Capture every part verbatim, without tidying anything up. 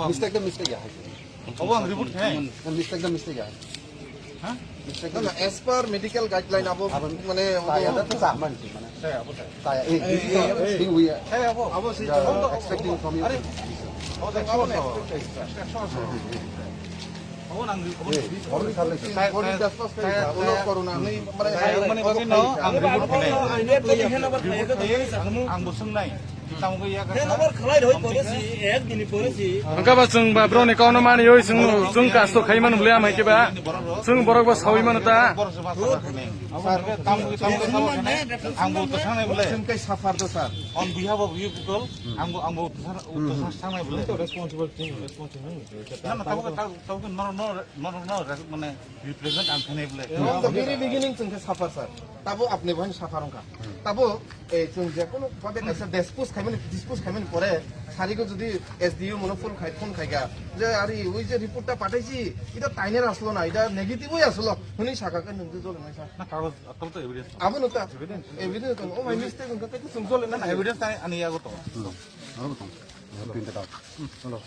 Mistake da mistake ya. Abo ang report khe. Mistake da mistake ya. Ha? Mistake da. As per medical guideline abo mane Saya abo saya. Saya eh, eh, eh, eh, eh, eh, eh, abo. Abo si expecting from you. Are. Abo saya abo. Abo nang report. Body dispose kaya, ulo corona ni, mane, mane, bagwi no, ang report khe nai. Ang bo swng nai. Tamo khe ya kha. Hwnkhe ba chwng ba broni kok no mani oi chwng, chwng kasto khai manu bwle amai khe ba. Chwng borok bo sawi manu ta. Borok se ma sa khe nai. Tamo khe, tamo khe, tamo khe nai. Ang bo to swng nai bwle. Chwng khe suffer do sir. On behalf of you people, ang bo, ang bo to swng, to swng nai bwle. Responsible thing, responsible. Na, na, tamo khe, tamo khe no, no, no, no, mane, Represent ang khenai bole. From the very beginning chwng khe suffer sir. Tabo apni bo suffer wngkha. Tabo, eh, chwng je kono babe kaisa dispose khaimani, dispose khaimani pore sarigo jodi S D O mono phone khai, phone khaika. Je ari oi je report ta pataisi, ita taine aslo na, ita negative oi aslo. Hwnwi saka khe nwng je jole nai sa. Na kagoj atal to evidence. Abo no ta. Evidence. Evidence to, oh my mistake wngkha, tei chwng jole na. Na evidence ta ani yago to. Aro tong. Pin ta. Hello.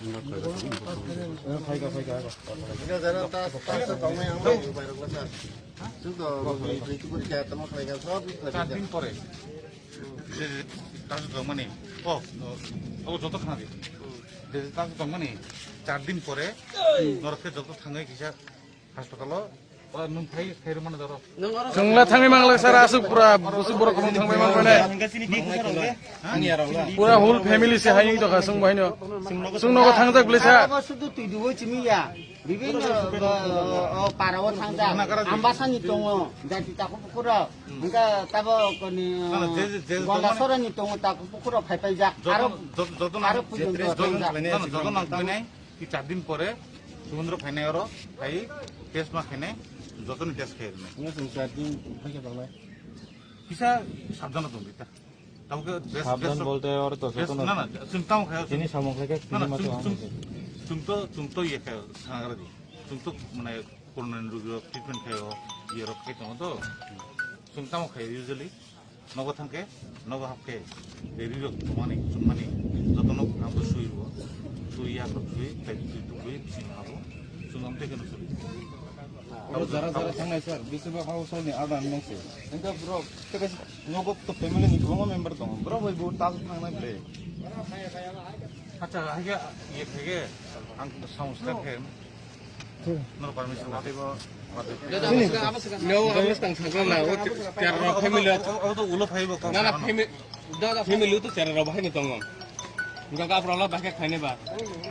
Phaika, phaika. Char din pore. Je, je, tasu tongmani. Oh, oh, joto khana di. Je, je, tasu tongmani. Char din pore. Norok khe joto thangwi kisa hospital o. O, nwng thai, thai rwmani doro. Chwngla thangwi mangla sir, aswk pura, busuk borok kwbang thangwi mangmani. Pura whole family se hai wngtokha chwng bo haino. Chwng nogo thangjak bwlai sa. Abo sudu twi duo chimi ya. Bibinno, o, o, para o thangjak. Ambasa ni tongo, jati takhuk bukhuk rok. Hwnkhe tabo koni, Gondasora ni tongo takhuk bukhuk rok phai paijak. Aro, aro pujon rok. Joto nang koi nai. Ki char din pore, Sumundro phainai oro, phai test ma khainai, jotoni test khai rwnai. Wngkha chwng char din phaikhe tongnai. Kisa sabdano tong di ta. Tamo khe best, sabdan best bolte oro to best, jotono na, na, chwng tamo khe, chini samung khe, na, na, chini chwng, mato chwng, chwng to, chwng to ye khe, sangra di. Chwng to, mane, corona ni rugirok treatment khaio, yerok khai tongo to. Chwng tamo khaio usually. Nogo thangkhe, nogo hapkhe, rerok tongmani, chumani, jotono abo sui bo, sui yakrok sui, tai twi tukui, bising abo, chumam tei keno sui. Abo jara jara thangnai sir, bisi bo hao soni ada nang se. Engka bro, teka nogo to family ni kwbangma member tongo, bro bai bo tal thangnai ble. Acha, hake, ye khege, ang sound step khe. Nor permission ati bo. No, abo swkang sakna na, o chera rok family. O, o, o to ulo phai bo. Na, na, family. Family to chera rok bahai ni tongo. Hingka ka problem bahai khe khainai ba.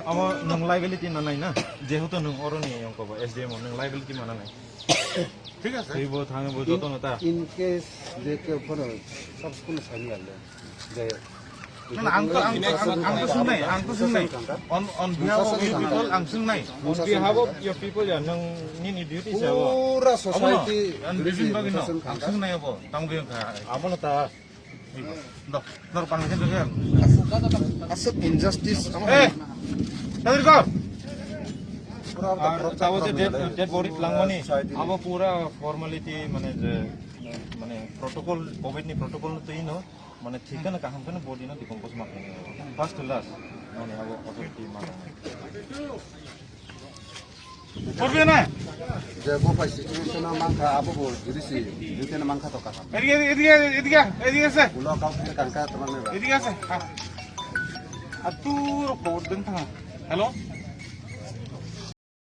Abo nwng liability na nai na. Jehetu nwng oro ni yong ko bo S D M nwng liability mana nai. Thik ase. Thik bo thang bo joto no ta. In case je ke phone sab school sani ale. Na, na, ang to, ang, ang, ang to swng nai, ang to swng nai. On, on behalf of you people, ang swng nai. On behalf of your people, ya, nang nini duty sa bo. Pura society ang reason bagwi no, ang swng nai abo, tamo khe wngkha. Amo no ta. Do, dor pang khe khe. Aswk injustice. Eh, tadi kau. Pura abo je dead, dead body langmani, abo pura formality, mane je, mane protocol, covid ni protocol no twi no. Mane thik kheno kaham kheno body no decompose ma khainai. First to last. Mane abo authority ma khainai. Porbe na? Je bo pai situation no mankha abo bo judisi, judisi no mankha to kaham. Edige, edige, edige, edige se. Ulo kau khe kangka to mane ba. Edige se. Ha. Atu ro ko ding thang. Hello?